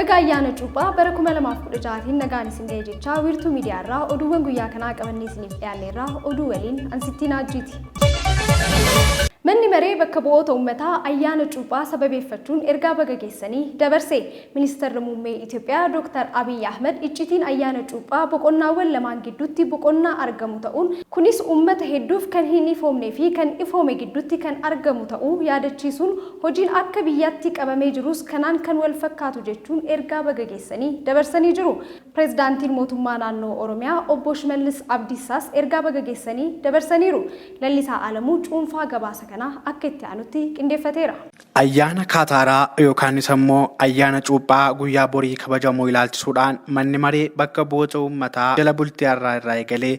Baga ayyaana cuuphaa bara 2016tiin nagaan isin ga'e jechaa Wiirtuu Miidiyaa irraa oduuwwan guyyaa kanaa qabannee isiniif dhiyaanne irraa oduu waliin Ansittii Naajjiiti. Manni Maree Bakka Bu'oota Ummataa ayyaana Cuuphaa sababeeffachuun ergaa baga geessanii dabarse. Ministerri Muummee Itoophiyaa Dooktar Abiy Ahmad iccitiin ayyaana Cuuphaa boqonnaawwan lamaan gidduutti boqonnaa argamu ta'uun, kunis ummata hedduuf kan hin ifoomnee fi kan ifoome gidduutti kan argamu ta'uu yaadachiisuun, hojiin akka biyyaatti qabamee jirus kanaan kan walfakkaatu jechuun ergaa baga geessanii dabarsanii jiru. Pireezidaantiin Mootummaa Naannoo Oromiyaa Obbo Shimallis Abdiissaas ergaa baga geessanii dabarsaniiru. Lallisaa Alamuu cuunfaa gabaasa kanaa akka itti aanutti qindeeffateera. Ayyaana Kaataaraa yookaanis ammoo Ayyaana Cuuphaa guyyaa borii kabajamu ilaalchisuudhaan Manni Maree Bakka Bu'oota Uummataa jala bultii har'aa irraa eegalee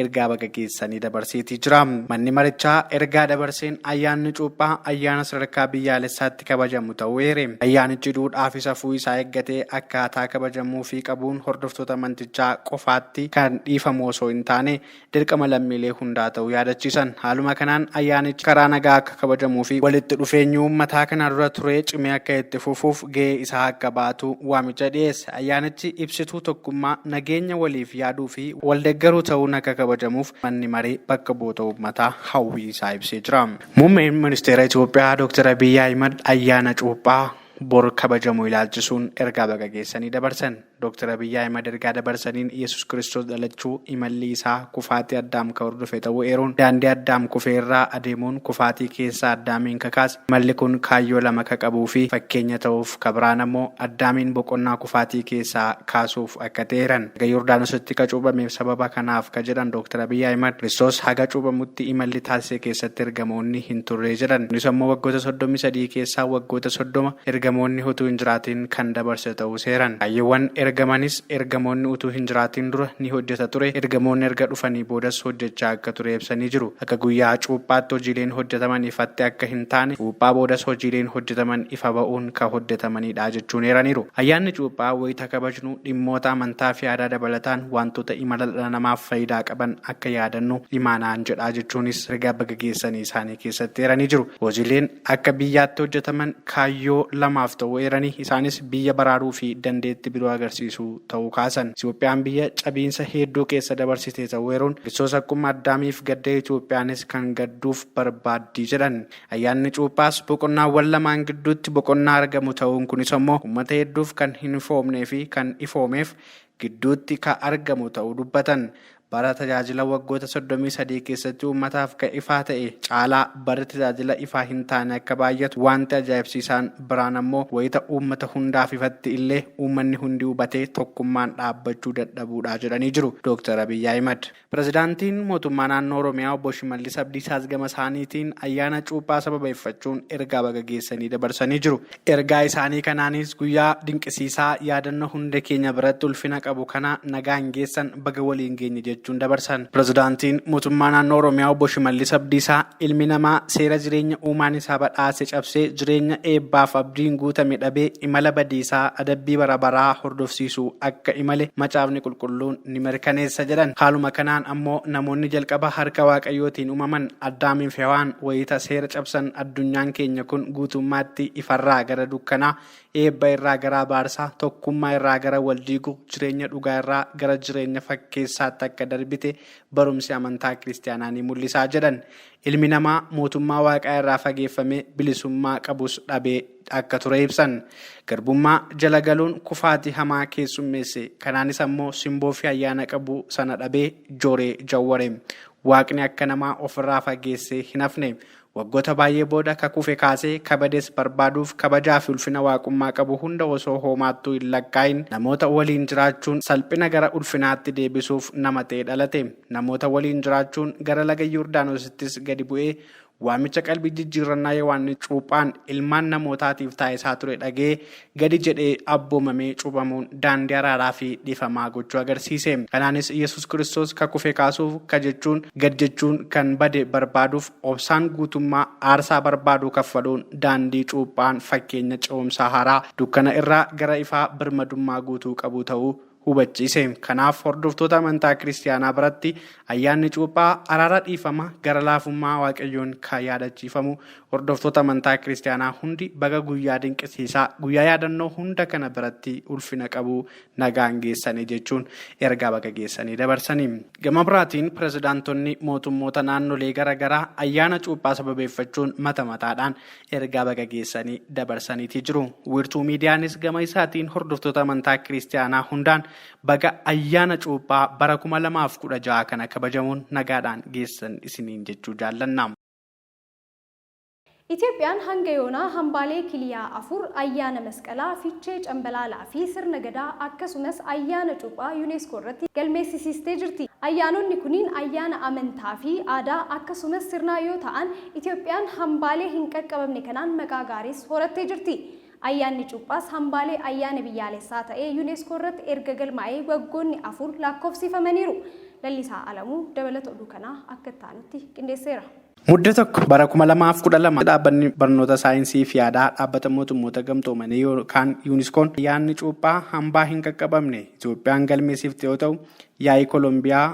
ergaa baga geessanii dabarseetii jira. Manni marichaa ergaa dabarseen ayyaanni Cuuphaa ayyaana sadarkaa biyyaalessaatti kabajamu ta'uu eere. Ayyaanichi duudhaa fi safuu isaa eeggatee akkaataa kabajamuufii qabuun hordoftoota amantichaa qofaatti kan dhiifamu osoo hin taane dirqama lammiilee hundaa ta'uu yaadachiisan. Haaluma kanaan ayyaanichi karaa nagaa akka kabajamuu fi walitti dhufeenyi uummataa kana dura ture cimee akka itti fufuuf gahee isaa akka ba'atu waamicha dhiyeesse. Ayyaanichi ibsituu tokkummaa, nageenya waliif yaaduu fi waldeeggaruu ta'uun akka kabajamuuf manni maree bakka bu'oota uummataa hawwii isaa ibsee jira. Muummeen Ministeera Itoophiyaa Dooktar Abiyyi Ahimad ayyaana Cuuphaa bor kabajamu ilaalchisuun ergaa baga geessanii dabarsan. Dooktar Abiyyi Ahimad ergaa dabarsaniin Iyyasuus Kiristoos dhalachuu imalli isaa kufaatii Addaam ka hordofe ta'uu eeruun daandii Addaam kufe irraa adeemuun kufaatii keessaa Addaamiin kakaase. Imalli kun kaayyoo lama ka qabuu fi fakkeenya ta'uuf ka biraan ammoo Addaamiin boqonnaa kufaatii keessaa kaasuuf akka ta'e eeran. Laga Yordaanositti ka cuuphameef sababa kanaaf ka jedhan Dooktar Abiyyi Ahimad Kiristoos haga cuuphamutti imalli taasise keessatti ergamoonni hin turre jedhan. Kunis ammoo waggoota 33 keessaa waggoota 30 ergamoonni utuu hin jiraatin kan dabarse ta'uus eeran. Kaayyoowwan ergamanis ergamoonni utuu hin jiraatin dura ni hojjeta ture, ergamoonni erga dhufanii boodas hojjechaa akka ture ibsanii jiru. Akka guyyaa cuuphaatti hojiileen hojjetaman ifatti akka hin taane, cuuphaa boodas hojiileen hojjetaman ifa ba'uun ka hojjetamanidha jechuun eeraniiru. Ayyaanni cuuphaa wayita kabajnu dhimmoota amantaa fi aadaa dabalataan wantoota imala dhala namaaf fayidaa qaban akka yaadannu imaanaan jedha jechuunis ergaa baga geessanii isaanii keessatti eeranii jiru. Hojiileen akka biyyaatti hojjetaman kaayyoo lamaaf ta'uu eeranii, isaanis biyya baraaruu fi dandeetti biroo agarsiisuu ta'uu kaasan. Itoophiyaan biyya cabiinsa hedduu keessa dabarsite ta'uu eeruun, Kiristoos akkuma Addaamiif gadde Itoophiyaanis kan gadduuf barbaaddi jedhan. Ayyaanni Cuuphaas boqonnaawwan lamaan gidduutti boqonnaa argamu ta'uun kunis ammoo uummata hedduuf kan hin ifoomnee fi kan ifoomeef gidduutti ka argamu ta'uu dubbatan. Bara tajaajila waggoota 33 keessatti uummataaf ka ifaa ta'e caalaa barri tajaajila ifaa hin taane akka baay'atu wanti ajaa'ibsiisaan biraan ammoo wayita uummata hundaaf ifatti illee uummanni hundi hubatee tokkummaan dhaabbachuu dadhabuudha jedhanii jiru Dooktar Abiyyi Ahimad. Pirezidaantiin Mootummaa Naannoo Oromiyaa Obbo Shimallis Abdiisaas gama isaaniitiin ayyaana Cuuphaa sababeeffachuun ergaa baga geessanii dabarsanii jiru. Ergaa isaanii kanaanis guyyaa dinqisiisaa yaadannoo hunda keenya biratti ulfina qabu kana nagaan geessan baga waliin geenye jechuun dabarsan. Pirezidaantiin Mootummaa Naannoo Oromiyaa Obbo Shimallis Abdiisaa ilmi namaa seera jireenya uumaan isaa badhaase cabsee jireenya eebbaaf abdiin guutame dhabee imala badiisaa adabbii bara baraa hordofsiisu akka imale Macaafni Qulqulluun ni mirkaneessa jedhan. Haaluma kanaan ammoo namoonni jalqaba harka Waaqayyootiin uumaman Addaamii fi Hewaan wayita seera cabsan addunyaan keenya kun guutummaatti ifarraa gara dukkanaa, eebba irraa gara abaarsaa, tokkummaa irraa gara wal diiguu, jireenya dhugaa irraa gara jireenya fakkeessaatti akka darbite barumsi amantaa kiristiyaanaa ni mul'isa jedhan. Ilmi namaa mootummaa Waaqaa irraa fageeffamee bilisummaa qabus dhabee akka ture ibsan. Garbummaa jala galuun kufaatii hamaa keessummeesse. Kanaanis ammoo simboo fi ayyaana qabu sana dhabee jooree jawware. Waaqni akka namaa ofirraa fageessee hin hafne. Waggoota baay'ee booda ka kufe kaasee, ka bades barbaaduuf kabajaa fi ulfina waaqummaa qabu hunda osoo hoomaattuu hin lakkaa'in namoota waliin jiraachuun salphina gara ulfinaatti deebisuuf nama ta'ee dhalate. Namoota waliin jiraachuun gara laga Yordaanoosittis gadi bu'ee waamicha qalbii jijjiirrannaa Yohaannis cuuphaan ilmaan namootaatiif taasisaa ture dhaga'ee gadi jedhee abboomamee cuuphamuun daandii araaraa fi dhiifamaa gochuu agarsiise. Kanaanis Yesuus Kiristoos ka kufe kaasuuf, ka jechuun gad jechuun kan bade barbaaduuf obsaan guutummaa aarsaa barbaaduu kaffaluun daandii cuuphaan fakkeenya ce'umsaa haaraa dukkana irraa gara ifaa birmadummaa guutuu qabu ta'uu hubachiise. Kanaaf hordoftoota amantaa Kiristiyaanaa biratti ayyaanni cuuphaa araara, dhiifama, gara laafummaa Waaqayyoon kan yaadachiifamu. Hordoftoota amantaa Kiristiyaanaa hundi baga guyyaa dinqisiisaa, guyyaa yaadannoo hunda kana biratti ulfina qabu nagaan geessanii jechuun ergaa baga geessanii dabarsanii. Gama biraatiin pirezidaantonni mootummoota naannolee garaagaraa ayyaana cuuphaa sababeeffachuun mata mataadhaan ergaa baga geessanii dabarsaniitii jiru. Wiirtuu Miidiyaanis gama isaatiin hordoftoota amantaa Kiristiyaanaa hundaan baga ayyaana cuuphaa bara 2016 kana kabajamuun nagaadhaan geessan isiniin jechuu jaallanna. Itoophiyaan hanga yoonaa hambaalee kiliyaa afur, ayyaana Masqalaa, Fiichee Cambalaalaa fi sirna Gadaa, akkasumas ayyaana cuuphaa UNESCO irratti galmeessisiistee jirti. Ayyaanonni kunniin ayyaana amantaa fi aadaa akkasumas sirnaa yoo ta'an, Itoophiyaan hambaalee hin qaqqabamne kanaan maqaa gaariis horattee jirti. Ayyaanni cuuphaas hambaalee ayyaana biyyaalessaa ta'ee UNESCO irratti erga galmaa'ee waggoonni 4 lakkoofsifamaniiru. Lallisaa Alamuu dabalata oduu kanaa akka itti aanutti qindeesseera. Mudde 1 bara 2012 dhaabbanni barnoota saayinsii fi aadaa dhaabbata mootummoota gamtoomanii yookaan Yuuniskoon ayyaanni cuuphaa hambaa hin qaqqabamne Itoophiyaan galmeessifte yoo ta'u, yaa'ii Kolombiyaa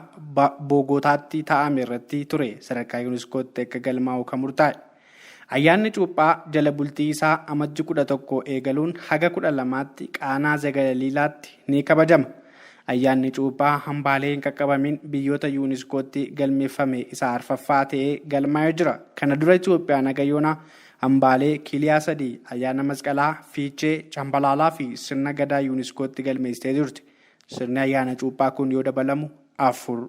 Boogotaatti taa'ame irratti ture sadarkaa Yuuniskootti akka galmaa'u kan murtaa'e. Ayyaanni cuuphaa jala bultii isaa Amajji 11 eegaluun haga 12tti Qaanaa Zagaliilaatti ni kabajama. Ayyaanni cuuphaa hambaalee hin qaqqabamin biyyoota Yuuniskootti galmeeffame isa arfaffaa ta'ee galmaa'ee jira. Kana dura Itoophiyaan haga yoonaa hambaalee kiliyaa sadii, ayyaana Masqalaa, Fiichee Cambalaalaa fi sirna Gadaa Yuuniskootti galmeessitee jirti. Sirni ayyaana cuuphaa kun yoo dabalamu afur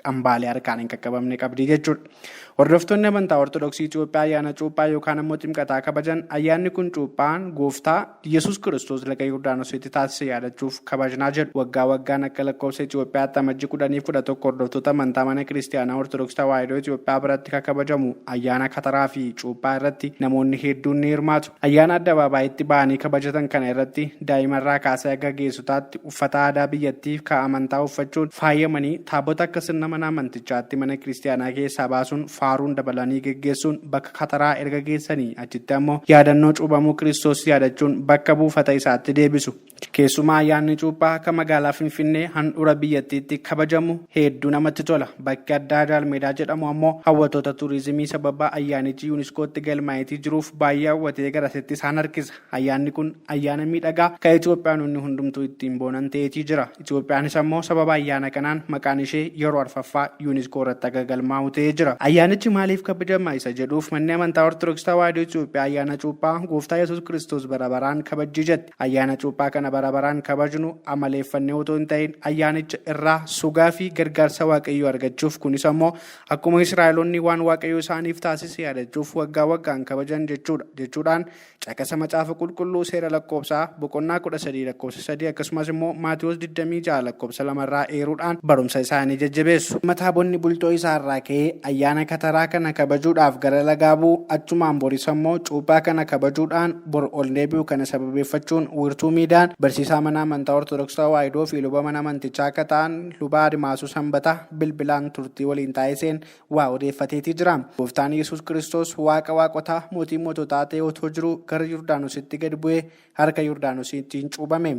hambaalee harkaan hin qaqqabamne qabdi jechuudha. Hordoftoonni amantaa Ortodoksii Itoophiyaa ayyaana cuuphaa yookaan ammoo ximqataa kabajan, ayyaanni kun cuuphaan gooftaa Yesuus Kiristoos laga Yordaanositti taasise yaadachuuf kabajnaa jedhu. Waggaa waggaan akka lakkoofsa Itoophiyaatti Amajji 10 fi 11 hordoftoota amantaa mana kiristiyaanaa Ortodoksii Tawaahidoo Itoophiyaa biratti kan kabajamu ayyaana kataraa fi cuuphaa irratti namoonni hedduun ni hirmaatu. Ayyaana addabaabaayitti ba'anii kabajatan kana irratti daa'imarraa kaasee akka geessotaatti uffata aadaa biyyattii kan amantaa uffachuun faayamanii taabota akka sirna mana amantichaatti mana kiristiyaanaa keessaa baasuun faaruun dabalanii geggeessuun bakka kataraa erga geessanii achitti ammoo yaadannoo cuuphamuu Kiristoos yaadachuun bakka buufata isaatti deebisu. Keessumaa ayyaanni cuuphaa akka magaalaa Finfinnee handhuura biyyattiitti kabajamu hedduu namatti tola. Bakki addaa Jaalmeedaa jedhamu ammoo hawwattoota turizimii sababa ayyaanichi Yuuniskootti galmaa'eetii jiruuf baay'ee hawwatee garasitti isaan harkisa. Ayyaanni kun ayyaana miidhagaa kan Itoophiyaanonni hundumtuu ittiin boonan ta'eetii jira. Itoophiyaanis ammoo sababa ayyaana kanaan maqaan ishee yeroo arfaffaa Yuuniskoo irratti akka galmaa'u ta'ee jira. Ayyaanichi maaliif kabajama isa jedhuuf, manni amantaa Ortodoksii Tawaahidoo Itoophiyaa ayyaana cuuphaa gooftaa Yesuus Kiristoos bara baraan kabajjii jetti. Ayyaana cuuphaa kana bara baraan kabajnu amaleeffannee otoo hin ta'in ayyaanicha irraa sugaa fi gargaarsa Waaqayyoo argachuuf, kunis ammoo akkuma Israa'eloonni waan Waaqayyoo isaaniif taasise yaadachuuf waggaa waggaan kabajan jechuudha jechuudhaan caqasa Macaafa Qulqulluu Seera Lakkoobsaa boqonnaa 13 lakkoofsa 3 akkasumas immoo Maatiyoos 26 lakkoofsa 2 irraa eeruudhaan barumsa isaanii jajjabeessu. Taabonni bultoo isaarraa ka'ee ayyaana kataraa kana kabajuudhaaf gara lagaa bu'u, achumaan boris ammoo cuuphaa kana kabajuudhaan bor ol deebi'u kana sababeeffachuun Wiirtuu Miidiyaan barsiisaa mana amantaa Ortodoksii Tawaahidoo fi luba mana amantichaa akka ta'an Luba Adimaasuu Sanbataa bilbilaan turtii waliin taasiseen waa odeeffateetii jira. Gooftaan Yesuus Kiristoos Waaqa waaqotaa, mootii moototaa ta'ee otoo jiruu gara Yordaanositti gad bu'ee harka Yordaanosiitiin cuuphame.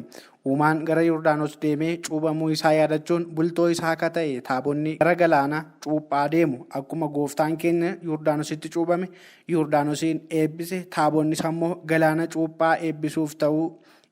Uumaan gara Yordaanos deemee cuuphamuu isaa yaadachuun bultoo isaa akka ta'e taabonni gara galaana cuuphaa deemu. Akkuma gooftaan keenya Yordaanositti cuuphame, Yordaanosiin eebbise, taabonnis ammoo galaana cuuphaa eebbisuuf ta'uu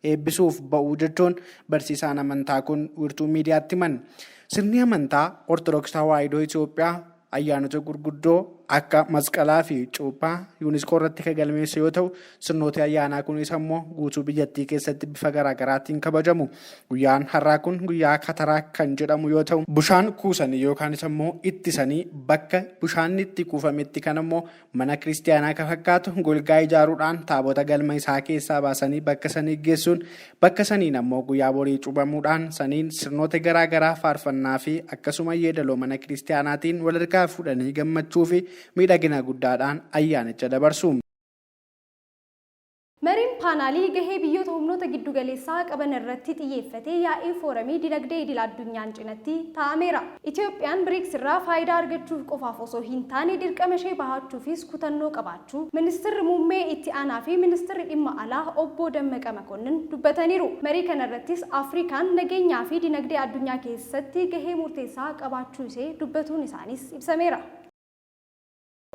eebbisuuf ba'uu jechuun barsiisaan amantaa kun Wiirtuu Miidiyaatti himan. Sirni amantaa Ortodoksii Tawaahidoo Itoophiyaa ayyaanota gurguddoo akka Masqalaa fi Cuuphaa Yuuniskoo irratti kan galmeesse yoo ta'u, sirnooti ayyaanaa kunis ammoo guutuu biyyattii keessatti bifa garaagaraatiin kabajamu. Guyyaan har'aa kun guyyaa kataraa kan jedhamu yoo ta'u, bishaan kuusanii yookaanis ammoo ittisanii bakka bishaanni itti kuufametti kan ammoo mana kiristiyaanaa kan fakkaatu golgaa ijaaruudhaan taabota galma isaa keessaa baasanii bakka sanii geessuun, bakka saniin ammoo guyyaa borii cuubamuudhaan saniin sirnoota garaa garaa faarfannaa fi akkasuma yeedaloo mana kiristiyaanaatiin wal harkaa fuudhanii gammachuu fi miidhagina guddaadhaan ayyaanicha dabarsu. Mariin paanaalii gahee biyyoota humnoota giddugaleessaa qaban irratti xiyyeeffate yaa'ii Fooramii Dinagdee Idil Addunyaan cinatti taa'ameera. Itiyoophiyaan Brics irraa faayidaa argachuuf qofaaf osoo hin taane dirqama ishee bahachuufis kutannoo qabaachuu Ministirri Muummee Itti Aanaa fi Ministirri Dhimma Alaa Obbo Dammaqa Makonnin dubbataniiru. Marii kanarrattis Afrikaan nageenyaa fi dinagdee addunyaa keessatti gahee murteessaa qabaachuu ishee dubbatuun isaaniis ibsameera.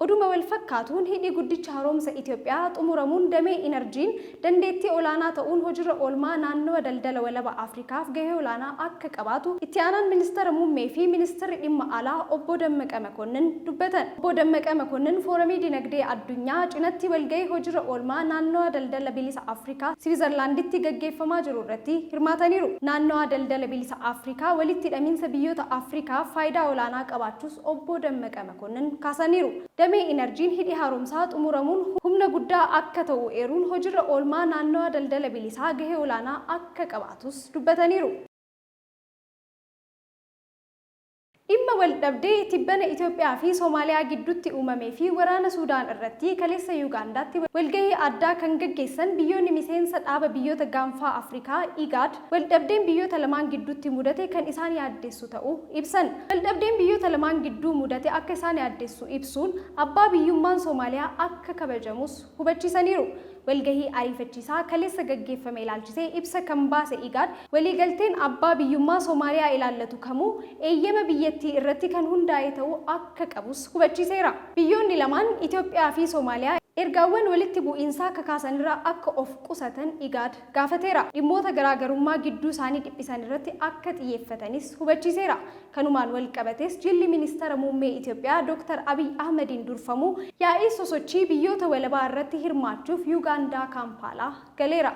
Oduma walfakkaatuun Hidhi Guddicha Haroomsa Itiyoophiyaa xumuramuun damee Inarjiin dandeettii olaanaa ta'uun hojirra oolmaa naannawa daldala walaba Afrikaaf gahee olaanaa akka qabaatu Itti Aanaan Ministara Muummee fi Ministirri Dhimma Alaa Obbo Dammaqa Makonnin dubbatan. Obbo Dammaqa Makonnin Fooramii Dinagdee Addunyaa cinatti walgahii hojirra oolmaa naannawa daldala bilisa Afrikaa Siwiizarlaanditti gaggeeffamaa jiru irratti hirmaataniiru. Naannawa daldala bilisa Afrikaa walitti hidhamiinsa biyyoota Afrikaaf faayidaa olaanaa qabaachuus Obbo Dammaqa Makonnin kaasaniiru. Damee Inarjiin hidhi haaromsaa xumuramuun humna guddaa akka ta'u eeruun hojirra oolmaa naannawa daldala bilisaa gahee olaanaa akka qabaatus dubbataniiru. Dhimma waldhabdee tibbana Itoophiyaa fi Somaaliyaa gidduutti uumamee fi waraana Suudaan irratti kaleessa Yugaandaatti walgahii addaa kan gaggeessan biyyoonni miseensa dhaaba biyyoota Gaanfaa Afrikaa, IGAD, waldhabdeen biyyoota lamaan gidduutti mudate kan isaan yaaddessu ta'uu ibsan. Waldhabdeen biyyoota lamaan gidduu mudate akka isaan yaaddessu ibsuun, abbaa biyyummaan Somaaliyaa akka kabajamus hubachiisaniiru. Walgahii ariifachiisaa kaleessa gaggeeffame ilaalchisee ibsa kan baase IGAD, waliigalteen abbaa biyyummaa Somaaliyaa ilaallatu kamuu eeyyama biyyattii irratti kan hundaa'e ta'uu akka qabus hubachiiseera. Biyyoonni lamaan, Itoophiyaa fi Somaaliyaa, ergaawwan walitti bu'iinsaa kakaasanirraa akka of qusatan IGAD gaafateera. Dhimmoota garaagarummaa gidduu isaanii dhiphisan irratti akka xiyyeeffatanis hubachiiseera. Kanumaan walqabatees jilli Ministara Muummee Itoophiyaa Dooktar Abiy Ahmadiin durfamu yaa'ii sosochii biyyoota walabaa irratti hirmaachuuf Yugaandaa Kaampaalaa galeera.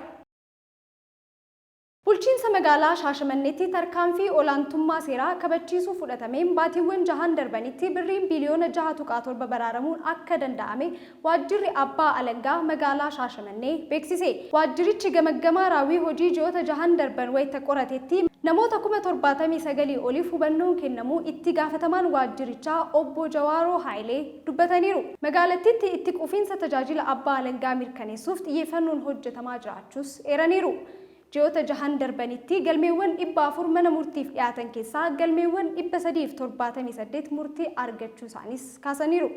Bulchiinsa Magaalaa Shaashamanneetti tarkaanfii olaantummaa seeraa kabachiisuu fudhatameen baatiiwwan jahan darbanitti birriin biiliyoona 6.7 baraaramuun akka danda'ame Waajjirri Abbaa Alangaa Magaalaa Shaashamannee beeksise. Waajjirichi gamaggamaa raawwii hojii ji'oota jahan darban wayita qoratetti namoota 79,000 oliif hubannoon kennamuu Itti Gaafatamaan Waajjirichaa Obbo Jawaaroo Haayilee dubbataniiru. Magaalattiitti itti quufiinsa tajaajila Abbaa Alangaa mirkaneessuuf xiyyeeffannoon hojjetamaa jiraachuus eeraniiru. Ji'oota jahan darbanitti galmeewwan 400 mana murtiif dhiyaatan keessaa galmeewwan 378 murtii argachuu isaaniis kaasaniiru.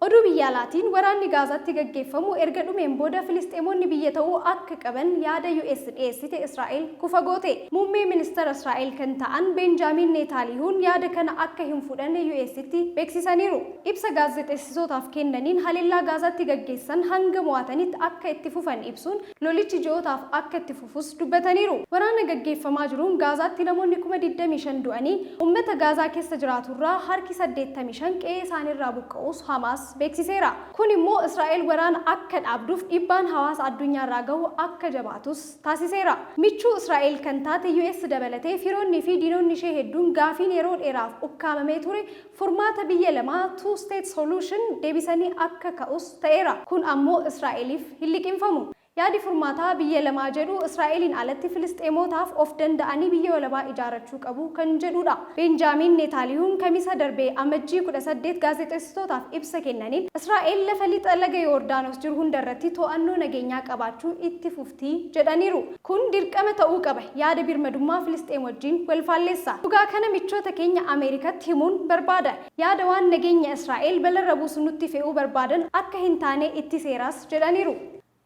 Oduu biyya alaatiin waraanni Gaazaatti gaggeeffamu erga dhumeen booda Filisxeemonni biyya ta'uu akka qaban yaada US dhiyeessite Israa'el kufa goote. Muummee Ministara Israa'el kan ta'an Beenjaamiin Neetaalihuun yaada kana akka hin fudhanne UStti beeksisaniiru. Ibsa gaazzexeessitootaaf kennaniin haleellaa Gaazaatti gaggeessan hanga mo'atanitti akka itti fufan ibsuun lolichi ji'ootaaf akka itti fufus dubbataniiru. Waraana gaggeeffamaa jiruun Gaazaatti namoonni 25,000 du'anii, uummata Gaazaa keessa jiraaturraa harki 85 qe'ee isaaniirraa buqqa'uus Hamaas beeksiseera. Kun immoo Israa'el waraana akka dhaabduuf dhiibbaan hawaasa addunyaarraa gahu akka jabaatus taasiseera. Michuu Israa'el kan taate US dabalatee firoonni fi diinonni ishee hedduun gaafiin yeroo dheeraaf ukkaamamee ture furmaata biyya lamaa, two state solution, deebisanii akka ka'us ta'eera. Kun ammoo Israa'eliif hin liqimfamu. Yaadi furmaataa biyya lamaa jedhu Israa'eliin alatti Filisxeemootaaf of danda'anii biyya walabaa ijaarachuu qabu kan jedhuudha. Beenjaamiin Neetaaliyuun Kamisa darbe Amajjii 18 gaazexeessitootaaf ibsa kennaniin, Israa'el lafa lixa laga Yoordaanos jiru hundarratti to'annoo nageenyaa qabaachuu itti fufti jedhaniiru. Kun dirqama ta'uu qaba, yaada birmadummaa Filisxeem wajjin wal faalleessa. Dhugaa kana michoota keenya Ameerikatti himuun barbaada. Yaada waan nageenya Israa'el balarra buusu nutti fe'uu barbaadan akka hin taane ittiseeras jedhaniiru.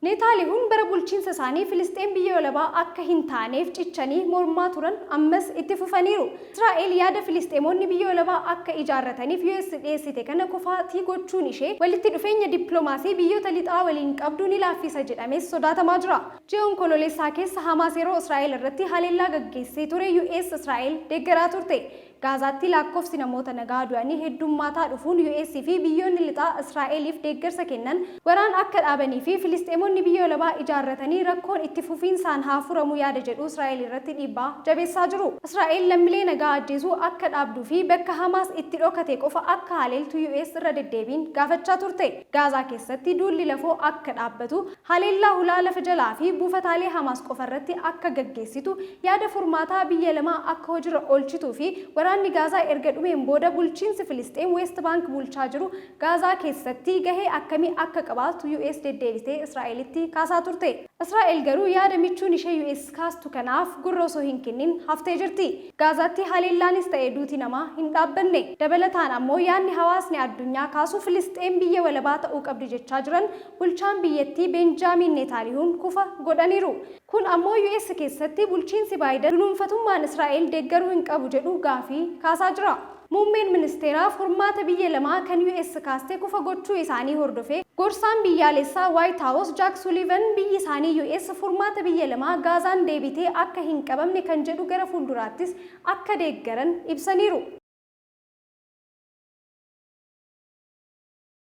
Neetaalihun bara bulchiinsa isaanii Filisxeem biyya walabaa akka hin taaneef cichanii mormaa turan ammas itti fufaniiru. Israa'el yaada Filisxeemonni biyya walabaa akka ijaarrataniif US dhiyeessite kana kufaatii gochuun ishee walitti dhufeenya dippilomaasii biyyoota lixaa waliin qabdu ni laaffisa jedhamees sodaatamaa jira. Ji'a Onkololeessaa keessa Hamaas yeroo Israa'el irratti haleellaa gaggeessee ture US Israa'el deeggaraa turte. Gaazaatti laakkofsi namoota nagaa du'anii heddummaataa dhufuun US fi biyyoonni lixaa Israa'eliif deeggarsa kennan waraan akka dhaabanii fi Filisxeemonni biyya walabaa ijaarratanii rakkoon itti fufiinsaan haa furamu yaada jedhu Israa'el irratti dhiibbaa jabeessaa jiru. Israa'el lammilee nagaa ajjeesuu akka dhaabduu fi bakka Hamaas itti dhokate qofa akka haleeltu US irra deddeebiin gaafachaa turte. Gaazaa keessatti duulli lafoo akka dhaabbatu, haleellaa hulaa lafa jalaa fi buufataalee Hamaas qofarratti akka gaggeessitu, yaada furmaataa biyya lamaa akka hojirra oolchituu fi waraana Waraanni Gaazaa erga dhumeen booda bulchiinsi Filisxeem Weest Baank bulchaa jiru Gaazaa keessatti gahee akkamii akka qabaatu US deddeebitee Israa'elitti kaasaa turte. Israa'el garuu yaada michuun ishee US kaastu kanaaf gurra osoo hin kennin haftee jirti. Gaazaatti haleellaanis ta'e duuti namaa hin dhaabbanne. Dabalataan ammoo yaadni hawaasni addunyaa kaasu Filisxeem biyya walabaa ta'uu qabdi jechaa jiran bulchaan biyyattii Beenjaamiin Neetaalihuun kufa godhaniiru. Kun ammoo US keessatti bulchiinsi Baayidan dunuunfatummaan Israa'el deeggaruu hin qabu jedhu gaafii kaasaa jira. Muummeen ministeeraa furmaata biyya lamaa kan US kaaste kufa gochuu isaanii hordofee gorsaan biyyaalessaa Waayit Haawus Jaak Suliivan biyyi isaanii US furmaata biyya lamaa Gaazaan deebitee akka hin qabamne kan jedhu gara fuulduraattis akka deeggaran ibsaniiru.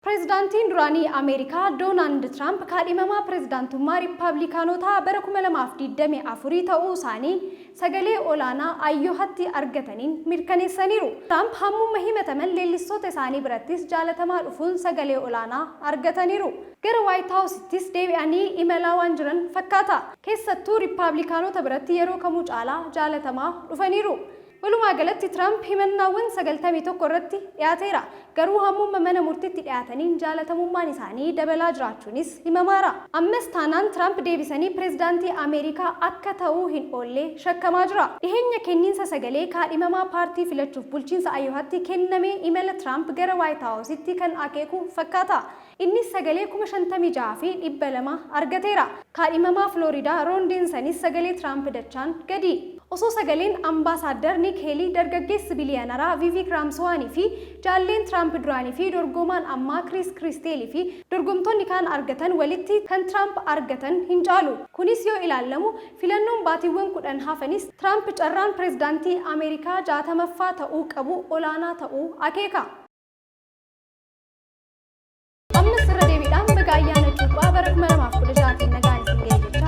Pireezidaantiin duraanii Ameerikaa Doonaald Tiraamp kaadhimamaa pireezidaantummaa Riippaabilikaanotaa bara 2024 ta'uu isaanii sagalee olaanaa Ayyoohatti argataniin mirkaneessaniiru. Tiraamp hammuma himataman leellistoota isaanii birattis jaalatamaa dhufuun sagalee olaanaa argataniiru. Gara Waayit Haawusittis deebi'anii imalaa waan jiran fakkaata. Keessattuu Riippaabilikaanota biratti yeroo kamuu caalaa jaalatamaa dhufaniiru. Walumaa galatti Tiraamp himannaawwan 91 irratti dhiyaateera. Garuu hammuma mana murtitti dhiyaataniin jaalatamummaan isaanii dabalaa jiraachuunis himamaara. Ammas taanaan Tiraamp deebisanii pireezidaantii Ameerikaa akka ta'uu hin oolle shakkamaa jira. Dhiheenya kenniinsa sagalee kaadhimamaa paartii filachuuf bulchiinsa Ayohatti kenname imala Tiraamp gara Waayit Haawusitti kan akeeku fakkaata. Innis sagalee 56,200 argateera. Kaadhimamaa Filooridaa Roon Deensanis sagalee Tiraamp dachaan gadi. Osoo sagaleen Ambaasaaddar Niik Heelii, dargaggeessi biliyeenaraa Viiviik Raamswaanii fi jaalleen Tiraamp duraanii fi dorgomaan ammaa Kiriis Kiriisteelii fi dorgomtoonni kaan argatan walitti kan Tiraamp argatan hin caalu. Kunis yoo ilaallamu filannoon baatiiwwan 10 hafanis Tiraamp carraan pireezidaantii Ameerikaa 60ffaa ta'uu qabu olaanaa ta'uu akeeka. Ammas irra deebiidhaan baga ayyaana cuuphaa bara 2016tiin nagaan isin ga'e jechaa.